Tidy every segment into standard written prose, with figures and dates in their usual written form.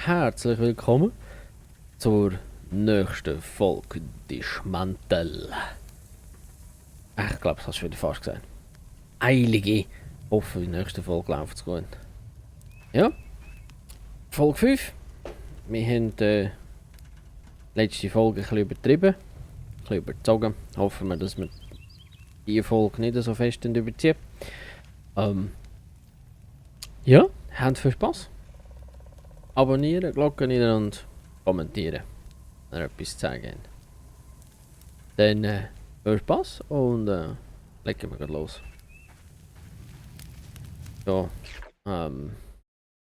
herzlich willkommen zur nächsten Folge Dismantel. Ich glaube, das hast du wieder fast gesagt. Eilige. Hoffe, in der nächsten Folge läuft es gut. Ja, Folge 5. Wir haben letzte Folge ein bisschen übertrieben, ein bisschen überzogen. Hoffen wir, dass wir diese Folge nicht so fest überziehen. Ja, habt viel Spaß. Abonnieren, Glocken rein und kommentieren, wenn ihr etwas zu sagen habt. Dann viel Spaß und legen wir gleich los. So, was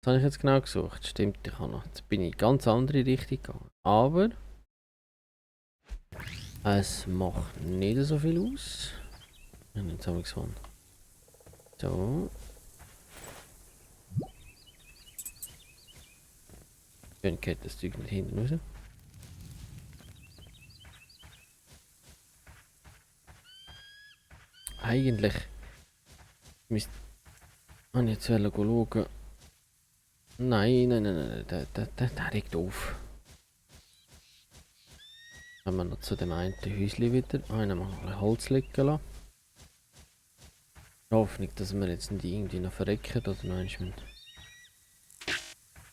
habe ich jetzt genau gesucht? Stimmt, ich habe noch. Jetzt bin ich in ganz andere Richtung gegangen. Aber es macht nicht so viel aus. Und jetzt habe ich gewonnen. So. Dann geht das Zeug nicht hinten raus. Eigentlich müsste ich jetzt schauen. Nein, der regt auf. Wenn wir noch zu dem einen Häuschen wieder einmal ein Holz liegen lassen. Hoffnung, dass wir jetzt nicht irgendwie noch verrecken oder noch einmal.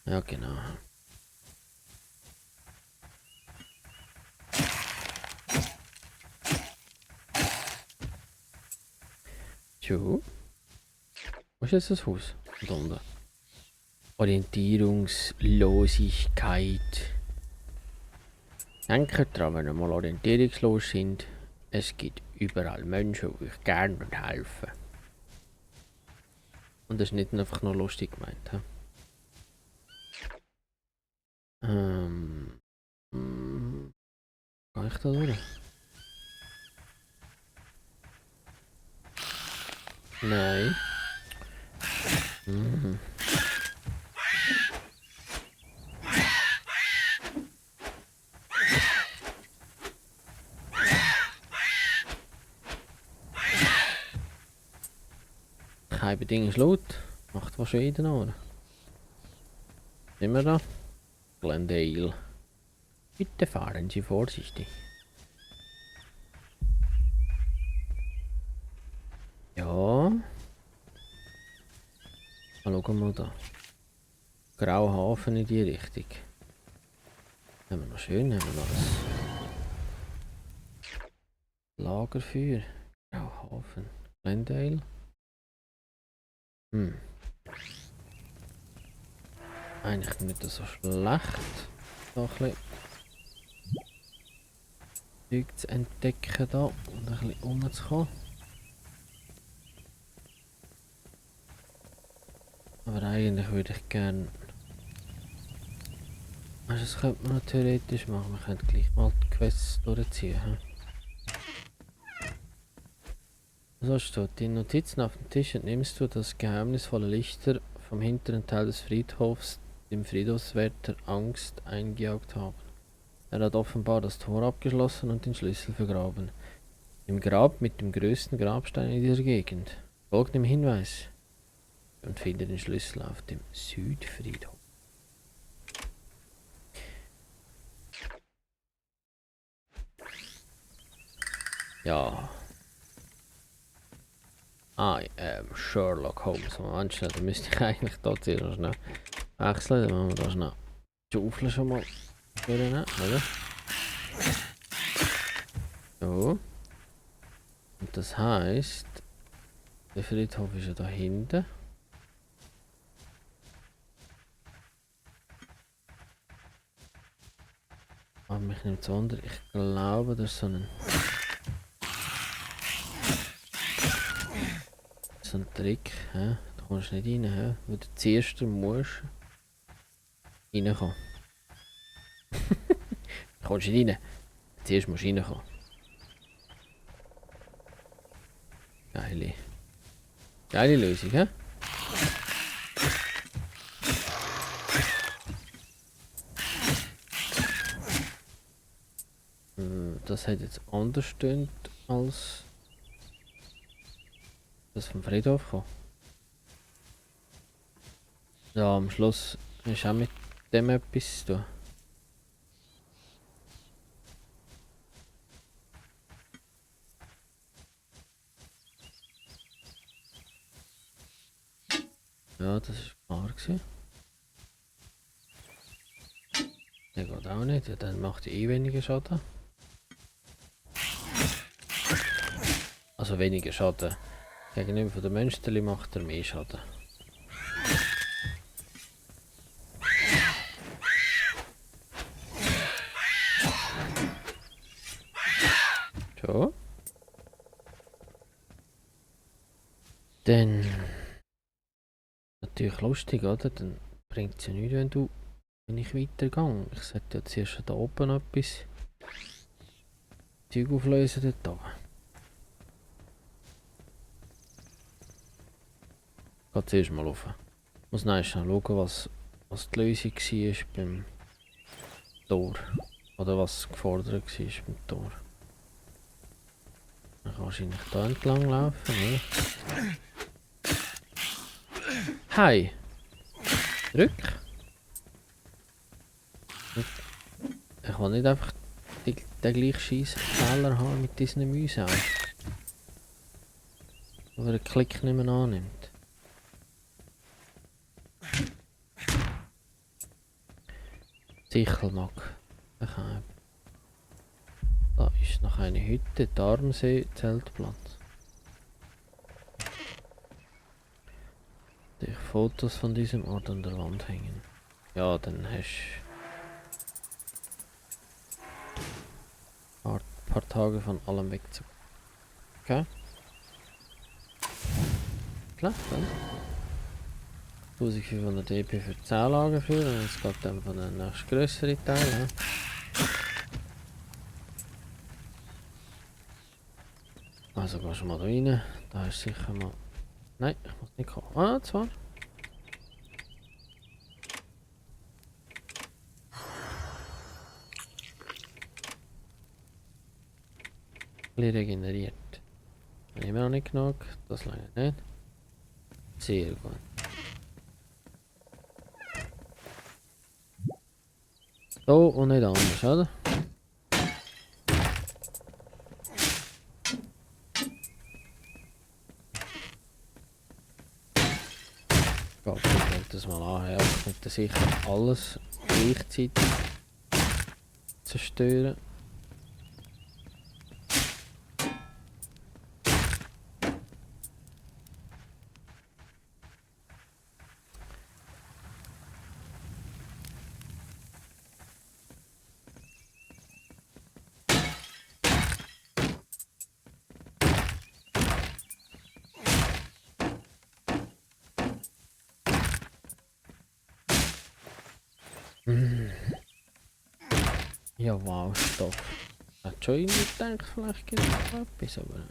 Ja, genau. So. Wo ist jetzt das Haus? Da unten. Orientierungslosigkeit. Denkt dran, wenn ihr mal orientierungslos sind, es gibt überall Menschen, die euch gerne helfen. Und das ist nicht einfach nur lustig gemeint. He? Kann ich da durch? Nein. Kein Bedingung laut. Macht was schon jeder an. Sind wir da? Glendale. Bitte fahren Sie vorsichtig. Ja. Schau mal da. Grauhafen in die Richtung. Haben wir noch schön, haben wir noch ein Lagerfeuer. Grauhafen. Glendale. Eigentlich nicht so schlecht. Da ein bisschen Zeug zu entdecken da und ein bisschen rumzukommen. Aber eigentlich würde ich gerne. Also das könnte man noch theoretisch machen. Wir könnten gleich mal die Quests durchziehen. He? So steht, die Notizen auf dem Tisch entnimmst du das geheimnisvolle Lichter vom hinteren Teil des Friedhofs, dem Friedhofswärter Angst eingejagt haben. Er hat offenbar das Tor abgeschlossen und den Schlüssel vergraben. Im Grab mit dem größten Grabstein in dieser Gegend. Folgt dem Hinweis und finde den Schlüssel auf dem Südfriedhof. Ja. I am Sherlock Holmes. Moment, da müsste ich eigentlich dort hier noch schnell wechseln. Dann machen wir da schnell die Schaufel schon mal durchnehmen, oder? So. Und das heisst, der Friedhof ist ja da hinten. Aber mich nimmt es wunder, ich glaube, das ist so ein Trick, hä? Da kommst du nicht rein, hä? Wo du zuerst musst reinkommen. Da kommst du nicht rein. Zuerst musst du reinkommen. Geile Lösung, hä? Das hat jetzt anders stimmt als das vom Friedhof kommt. Ja, am Schluss ist auch mit dem etwas tun. Ja, das ist klar gewesen. Der geht auch nicht, ja, dann macht er eh weniger Schaden. Also weniger Schaden. Gegenüber von den Monstern macht er mehr Schaden. So. Dann natürlich lustig, oder? Dann bringt es ja nichts, wenn ich weitergehe. Ich sollte ja zuerst da oben etwas Zeug auflösen dort oben. Geht zuerst mal rauf. Ich muss noch schnell schauen, was die Lösung war beim Tor. Oder was gefordert war beim Tor. Dann kann wahrscheinlich da entlang laufen, oder? Hi! Zurück! Ich will nicht einfach den gleichen Scheissfehler haben mit diesen Mäusen. Wo der Klick nicht mehr annimmt. Sichelmag. Da ist noch eine Hütte, Darmsee, Zeltplatz. Ich Fotos von diesem Ort an der Wand hängen. Ja, dann hast du ein paar Tage von allem wegzukommen. Okay. Klar, dann. 1500 EP für 10 Lager führen, und es geht dann von den nächsten grösseren Teil. Ja. Also gehst du mal da rein. Da ist sicher mal. Nein, ich muss nicht kommen. Ah, zwar. Regeneriert. Immer noch nicht genug. Das lange nicht. Sehr gut. So und nicht anders, oder? Gott, ich könnte das mal an. Ja, ich könnte sicher alles gleichzeitig zerstören. Ja, wow, Stoff. Ich hätte schon irgendwie gedacht, vielleicht gibt es noch etwas, aber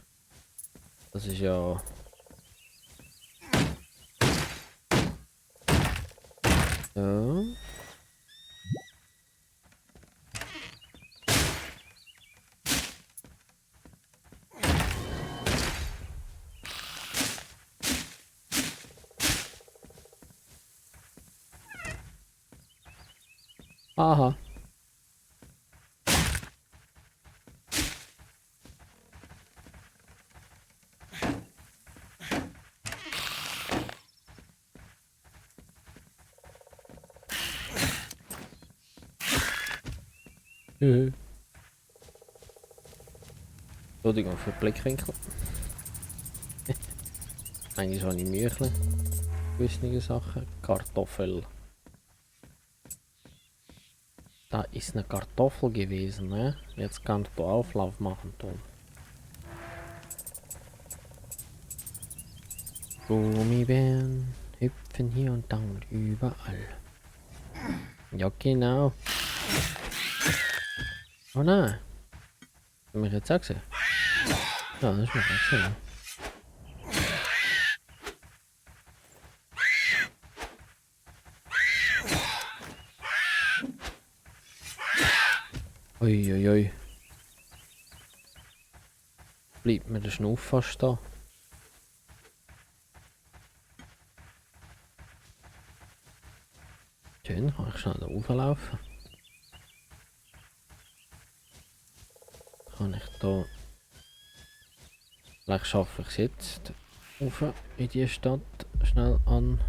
das ist ja. Ja. Aha. Entschuldigung für den Blickwinkel. Eigentlich habe ich Mühe. Gewisse Sachen. Kartoffel. Da ist eine Kartoffel gewesen, ne? Jetzt kannst du Auflauf machen, Tom. Gummibären hüpfen hier und da und überall. Ja, genau. Oh nein. Hast du mich jetzt auch gesehen? Ja, das ist mir auch gesehen. Uiuiui. Bleibt mir der Schnuff fast da. Schön, kann ich schnell da rauflaufen. Kann ich da... Vielleicht schaffe ich es jetzt rauf in die Stadt schnell an.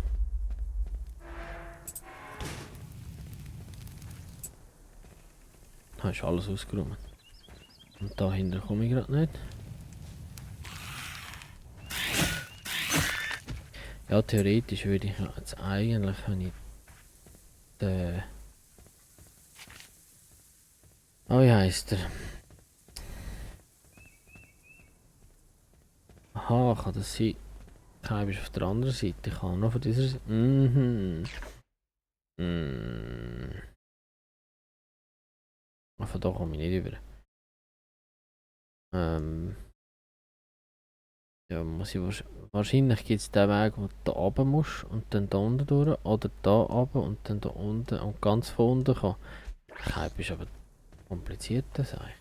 Da ist alles ausgeräumt. Und dahinter komme ich gerade nicht. Ja, theoretisch würde ich jetzt eigentlich, wenn ich den... Oh, wie heisst der? Aha, kann das sein? Kein ist auf der anderen Seite. Ich kann noch von dieser Seite. Mhm. Von da komme ich nicht über. Ja, muss ich wahrscheinlich gibt es den Weg, wo du da runter musst und dann da unten durch. Oder da runter und dann da unten und ganz von unten kommen. Kein ist aber komplizierter sein.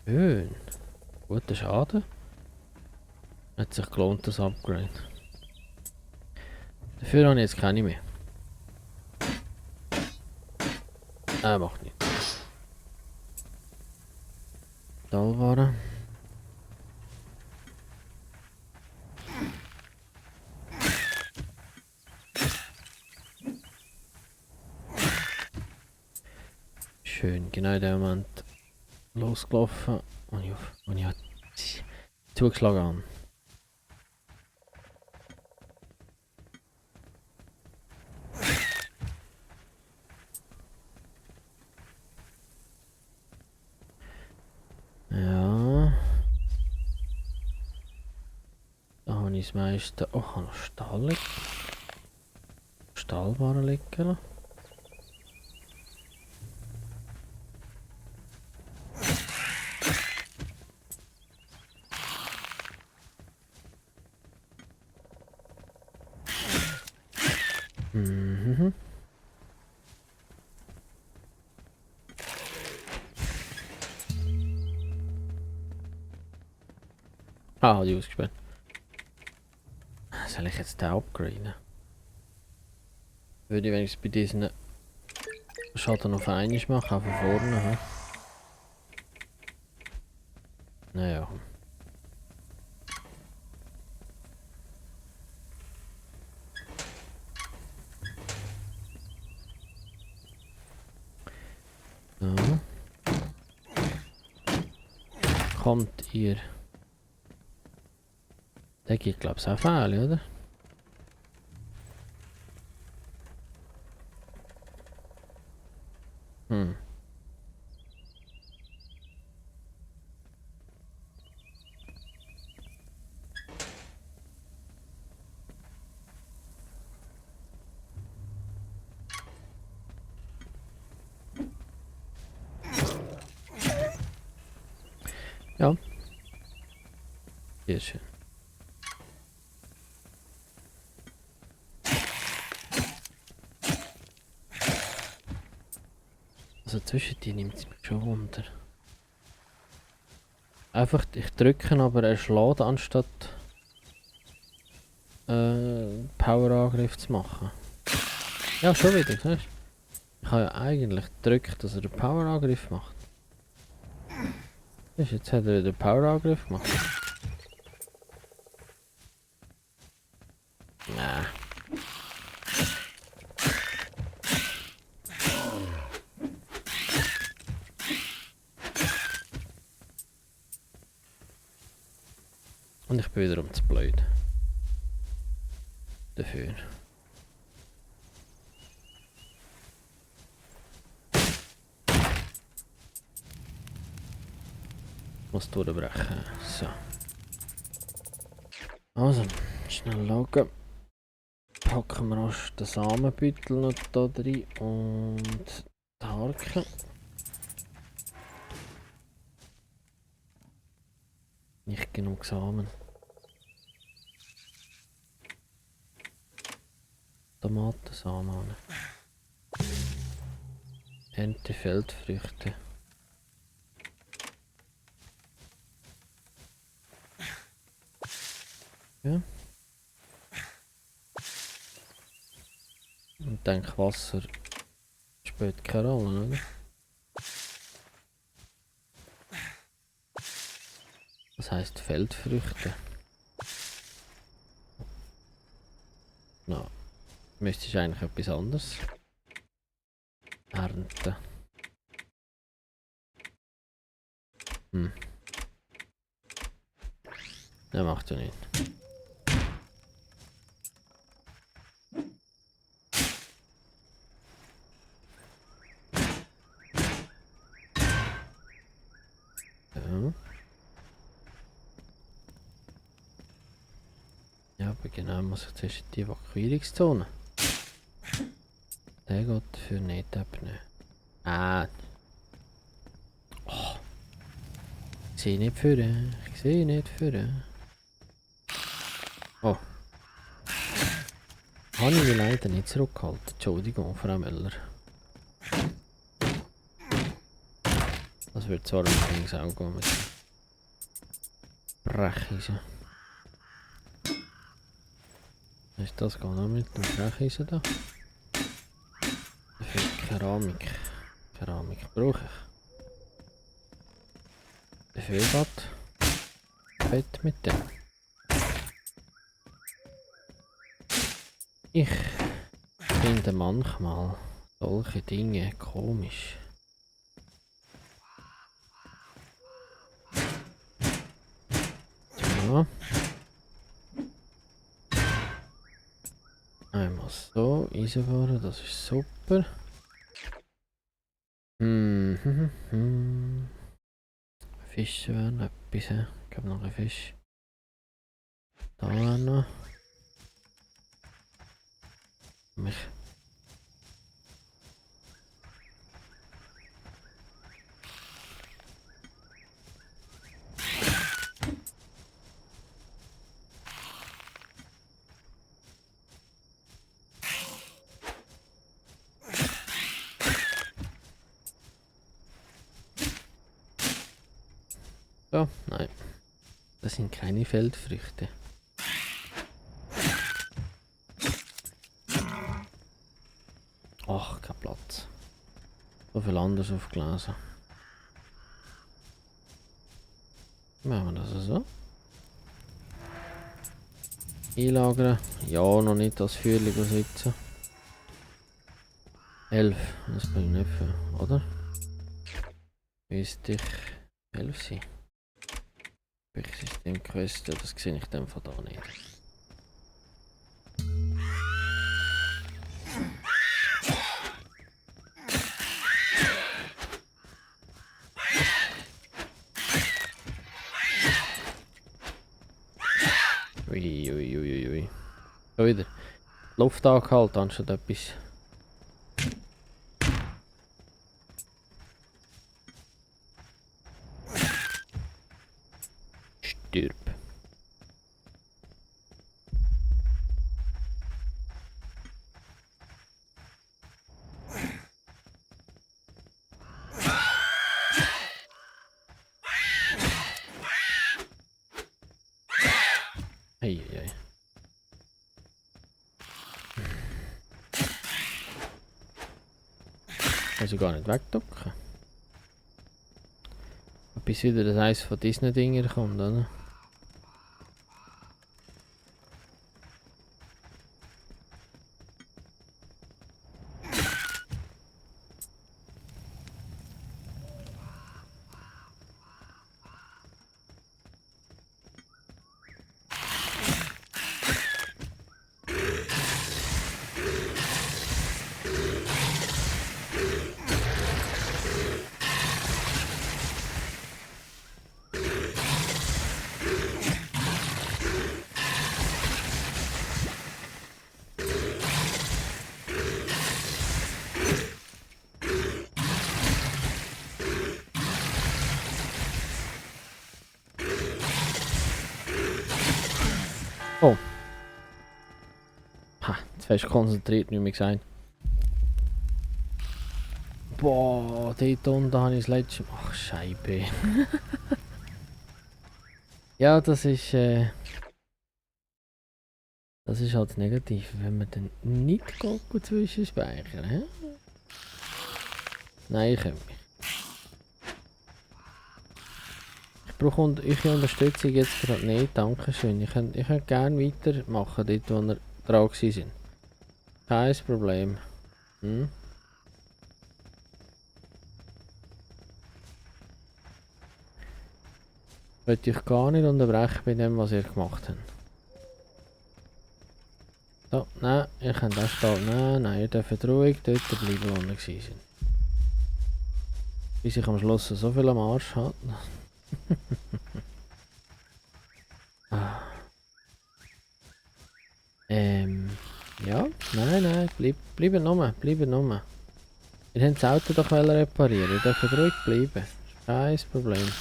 Schön. Guter Schaden. Hat sich gelohnt, das Upgrade. Dafür habe ich jetzt keine mehr. Macht nicht. Stahlwaren. Schön, genau in dem Moment losgelaufen und ich zugeschlagen habe. Ja. Da habe ich das meiste. Oh, ich habe noch Stahlwaren liegen. Mhm. Ah, die ausgesperrt. Soll ich jetzt den upgraden? Würde ich wenigstens bei diesen Schatten auf einmal machen, auch von vorne. He? Naja. So. Kommt ihr... Der gibt glaube ich auch Fälle, oder? Hm. Ja. Sehr schön. Also zwischen die nimmt es mich schon runter. Einfach, ich drücke, aber er schlägt anstatt Power-Angriff zu machen. Ja, schon wieder, siehst du? Ich habe ja eigentlich gedrückt, dass er den Power-Angriff macht. Siehst du, jetzt hat er den Power-Angriff gemacht. Nein. Und ich bin wiederum zu blöd. Dafür. Muss durchbrechen. So. Also, schnell loggen. Packen wir erst den Samenbeutel noch da drin und die Harke. Nicht genug Samen. Tomatensamen. Ernte Feldfrüchte. Ja. Und denke, Wasser spielt keine Rolle, oder? Das heisst Feldfrüchte. Na, müsste ich eigentlich etwas anderes ernten. Hm. Ne, macht ja nicht. Ja. Ja, aber genau, muss ich zuerst in die Evakuierungszone. Der geht dafür nicht abnehmen. Ah. Oh. Ich sehe nicht führen. Ich sehe nicht führen. Oh. Habe ich mich leider nicht zurückgehalten. Entschuldigung, Frau Müller. Das wird zwar übrigens auch gehen mit Brecheisen. Ist das gar nicht mit dem Brecheisen da? Dafür Keramik. Keramik brauche ich. Dafür geht Fett mit dem. Ich finde manchmal solche Dinge komisch. Ja. Einmal so reinfahren, das ist super. Fische wären etwas. Ich habe noch einen Fisch. Da wäre noch. Mich. So, nein. Das sind keine Feldfrüchte. Ach, kein Platz. So viel anderes aufgelesen. Machen wir das so. Einlagern. Ja, noch nicht das Feuerchen sitzen. 11. Das bringt nicht viel, oder? Müsste ich 11 sein. Systemquest, das sehe ich dann von da nicht. Ui. So wieder. Luft angehalten, anstatt etwas. Stirb. Ei. Also gar nicht wegducken. Bis wieder das eins von diesen Dingen kommt, oder? Oh. Ha, jetzt fest konzentriert, nicht mehr gesagt. Boah, dort unten habe ich das letzte Mal... Ach, Scheibe. Ja, das ist halt das Negative, wenn man dann nicht gut zwischenspeichern, hä? Nein, ich kann mich. Ich brauche eure Unterstützung jetzt gerade nicht, dankeschön. Ich könnte gerne weitermachen, dort wo wir dran sind. Kein Problem. Hm? Ich möchte euch gar nicht unterbrechen bei dem, was ihr gemacht habt. So, nein, ihr könnt auch stehen. Nein, ihr dürft ruhig dort bleiben, wo ihr sind. Bis ich am Schluss so viel am Arsch habe. Ah. Ja, nein, bleiben nur. Ihr habt das Auto doch reparieren, ihr dürft ruhig bleiben. Kein Problem.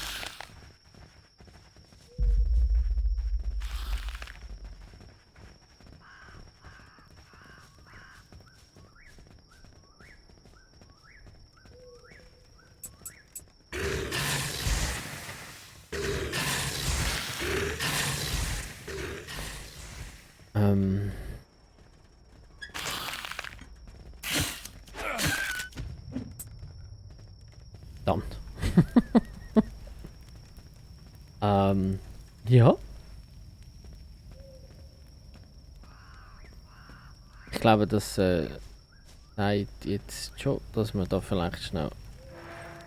Verdammt. Ja. Ich glaube, das sagt jetzt schon, dass wir da vielleicht schnell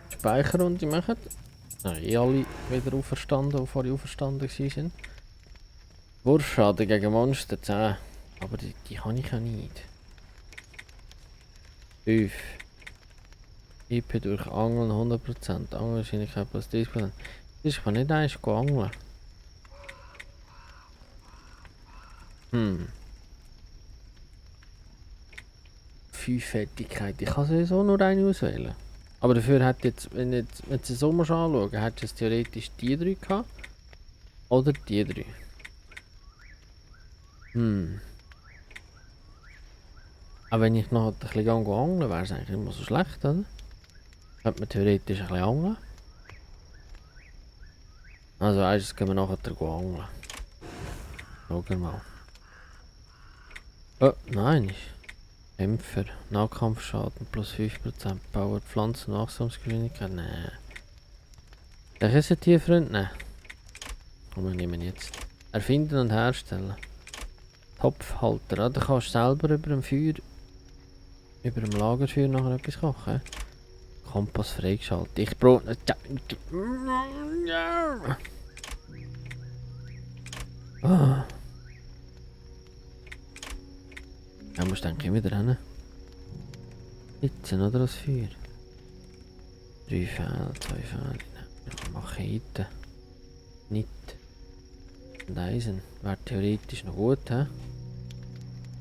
die Speicherrunde machen. Nein, alle wieder auferstanden, die vorher auferstanden waren. Wurfschaden gegen Monster 10. Aber die habe ich ja nicht. 5. IP durch Angeln 100%. Angelwahrscheinlichkeit plus 30%. Ich kann nicht eins angeln. 5 Fertigkeit. Ich kann sowieso nur eine auswählen. Aber dafür hat jetzt, wenn du es so anschauen, hättest du theoretisch die 3 gehabt. Oder die 3. Aber wenn ich noch ein bisschen angeln wäre es eigentlich nicht mehr so schlecht, oder? Könnte man theoretisch ein bisschen angeln. Also erstens gehen wir nachher angeln. Schauen wir mal. Oh, nein. Kämpfer, Nahkampfschaden plus 5%, Power, Pflanzen, Wachstumsgeschwindigkeit, nein. Der ist ein Tierfreund, nein. Komm, wir nehmen jetzt. Erfinden und herstellen. Topfhalter, da kannst du selber über dem Feuer, über dem Lagerfeuer nachher etwas kochen. Kompass freigeschaltet. Ich brauche... Ah. Ja, musst du eigentlich wieder hin. Sitzen oder das Feuer? 3 Pfähle, 2 Pfähle. Machete. Nicht. Und Eisen. Wäre theoretisch noch gut, hä?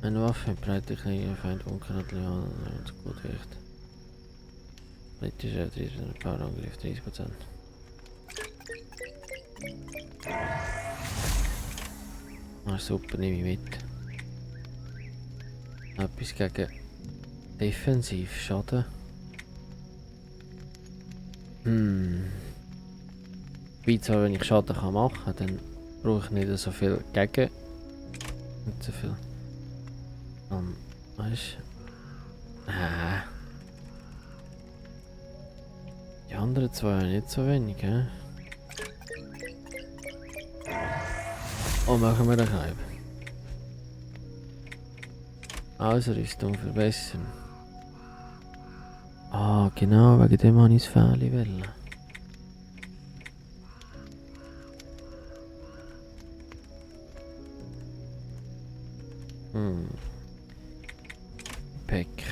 Eine Waffe mit breiter Klinge, Feind unkenntlich, wenn es gut wirkt. Politischer 30% Powerangriff, 30%. Ah, super, nehme ich mit. Etwas gegen Defensivschaden. Wie zwar, wenn ich Schaden kann machen, dann brauche ich nicht so viel gegen. Nicht so viel. Weißt du? Die anderen zwei haben nicht so wenig, hä? Oh, machen wir den Kalb. Ausrüstung verbessern. Ah, genau, wegen dem habe ich das Fähli wollen. Gepäck.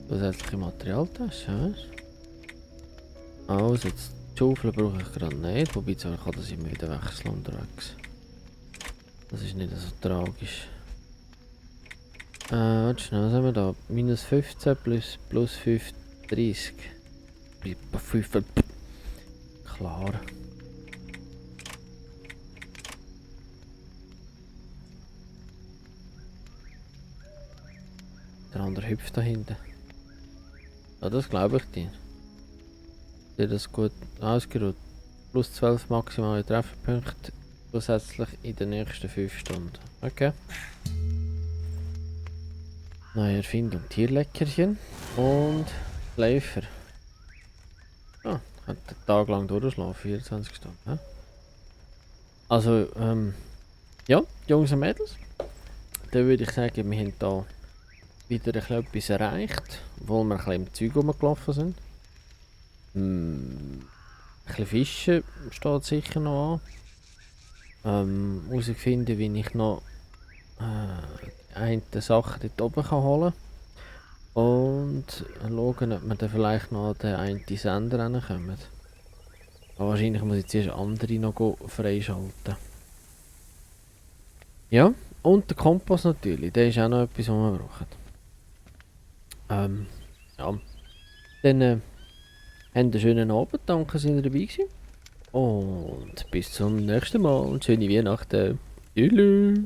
Zusätzliche Materialtasche, weißt du? Also, jetzt die Schaufel brauche ich gerade nicht, wobei zwar kann das immer wieder wechseln unterwegs. Das ist nicht so tragisch. Warte schnell, was haben wir da? Minus 15 plus 5, 30. Bleibt bei 5. Klar. Der andere hüpft da hinten. Ja, das glaube ich dir. Der das gut ausgeruht. Plus 12 maximale Trefferpunkte zusätzlich in den nächsten 5 Stunden. Okay. Neue Erfindung, Tierleckerchen und Läufer. Ah, kann den Tag lang durchschlafen, 24 Stunden. He? Also, ja, Jungs und Mädels, dann würde ich sagen, wir haben hier wieder etwas erreicht, obwohl wir ein bisschen im Zeug rumgelaufen sind. Ein bisschen Fischen steht sicher noch an. Herausfinden, wie ich noch eine Sache dort oben kann holen kann. Und schauen, ob wir dann vielleicht noch an den einen Sender rankommen. Aber wahrscheinlich muss ich zuerst andere noch freischalten. Ja, und der Kompass natürlich, der ist auch noch etwas, was wir brauchen. Ja. Dann habt einen schönen Abend, danke, dass ihr dabei gewesen. Und bis zum nächsten Mal und schöne Weihnachten. Tschüss.